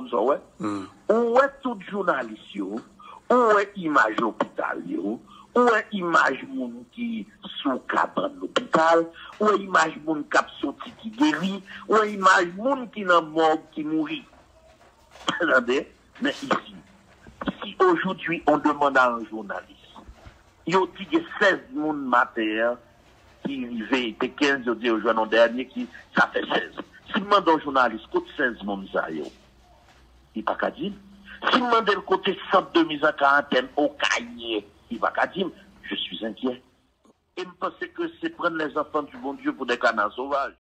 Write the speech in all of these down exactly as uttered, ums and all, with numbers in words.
Sa w wè? Ou wè tout jounalis yo, ou wè imaj lopital yo, ou wè imaj moun ki sou kabann lopital, ou wè imaj moun k ap soti ki geri, ou wè imaj moun ki nan mòg ki mouri. Tande? Men isi, si aujourd'hui on demande à un journaliste, yo di gen sèz moun maten an ki rive, te kenz, yo di yo jwenn yon dènye ki, sa fè sèz. Si m mande yon jounalis, kot sèz moun sa yo? Li pa ka di m. Si m mande l kote sant de mise en quarantaine Okay ye, li pa ka di m. Je suis inquiet. E m panse ke se prendre les enfants du bon Dieu pour des canards sauvages.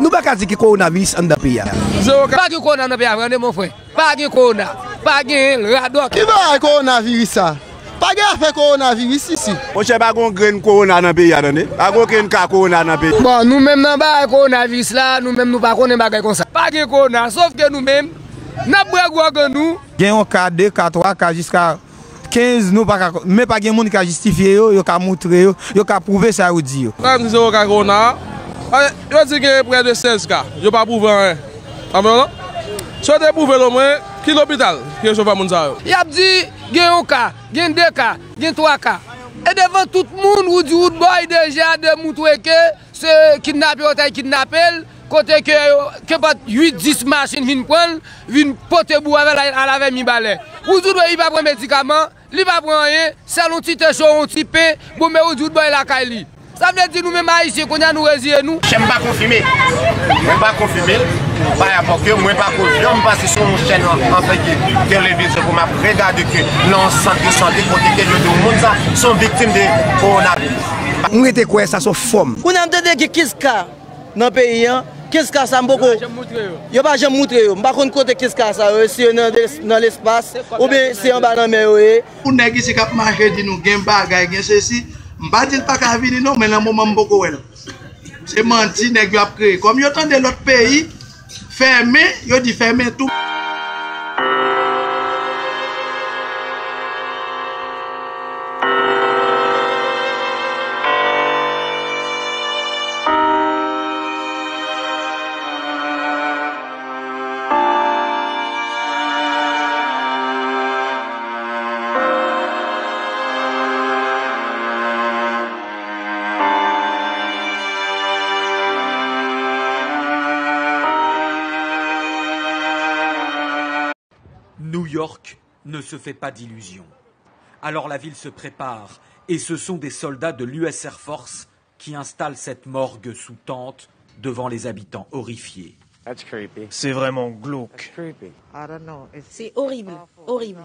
Nou pa ka di gen kowonaviris anndan peyi a. Zewo ka. Pa gen kowona nan peyi a vre, tande mon frè. Pa gen kowona. Pa gen radòt. Ki bagay kowonaviris sa? Pa gen afè kowonaviris isi. Monchè, pa gen yon grenn kowona nan peyi a, tande. Pa gen okenn ka kowona nan peyi. Bon, nou menm nan bagay kowonaviris la, nou menm nou pa konnen bagay konsa. Pa gen kowona, sof ke nou menm, n ap bwè gwòg an nou. Gen yon ka, de ka, twa ka, jiska kenz, nou pa ka, men pa gen moun ki ka jistifye yo, yo ka moutre yo, yo ka pwouve sa yo di yo. Sa m di se yo ka kowona a. Yo di gen prè de sèz ka, yo pa pwouve anyen. Anben non? Si yo te pwouve l omwen, ki lopital ki resevwa moun sa yo? Y ap di gen yon ka, gen de ka, gen twa ka. E devan tout moun, ou di Roodboy deja de moutre ke se kidnape yo t al kidnape l, kote ke yo, ke pat uit, dis machin vin pran l, vin pote bou avè l al avè Mibalè. Ou di Roodboy li pa pran medikaman, li pa pran anyen, sèl yon ti te cho, yon ti pen, bon men ou di Roodboy lakay li. Sa vle di nou menm Ayisyen kounye a nou reziye nou. Chèn pa konfime. Mwen pa konfime l. Pa rapò ke mwen pa konfyan m pase sou yon chèn an, antanke televizyon pou m ap regade ke nan yon sant de sante kote ke yo di yon moun sa se yon viktim de kowonaviris. M rete kwè sa se yon fòm. Kounye a m tande gen kenz ka nan peyi an, kenz ka sa m poko. Yo pa janm moutre yo. M pa konn kote kenz ka sa yo ye, si yo nan lespas oubyen se anba lanmè yo ye. Pou nèg isi k ap mache di nou gen bagay, gen sesi, m pa di l pa ka vini non, men nan moman m poko wè l. Se manti nèg yo ap kreye. Kòm yo tande lòt peyi fèmen, yo di fèmen tou. New York ne se fait pas d'illusions. Alors la ville se prépare et ce sont des soldats de l'U S Air Force qui installent cette morgue sous tente devant les habitants horrifiés. C'est vraiment glauque. C'est horrible, horrible.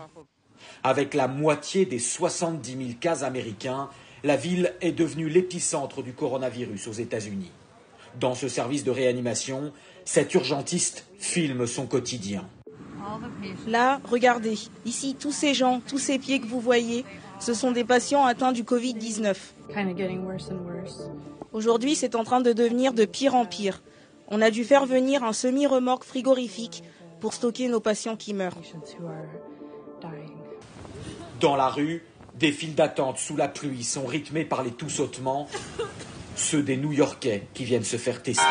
Avec la moitié des soixante-dix mille cas américains, la ville est devenue l'épicentre du coronavirus aux États-Unis. Dans ce service de réanimation, cet urgentiste filme son quotidien. Là, regardez, ici, tous ces gens, tous ces pieds que vous voyez, ce sont des patients atteints du covid dix-neuf. Aujourd'hui, c'est en train de devenir de pire en pire. On a dû faire venir un semi-remorque frigorifique pour stocker nos patients qui meurent. Dans la rue, des files d'attente sous la pluie sont rythmées par les toussotements, ceux des New-Yorkais qui viennent se faire tester.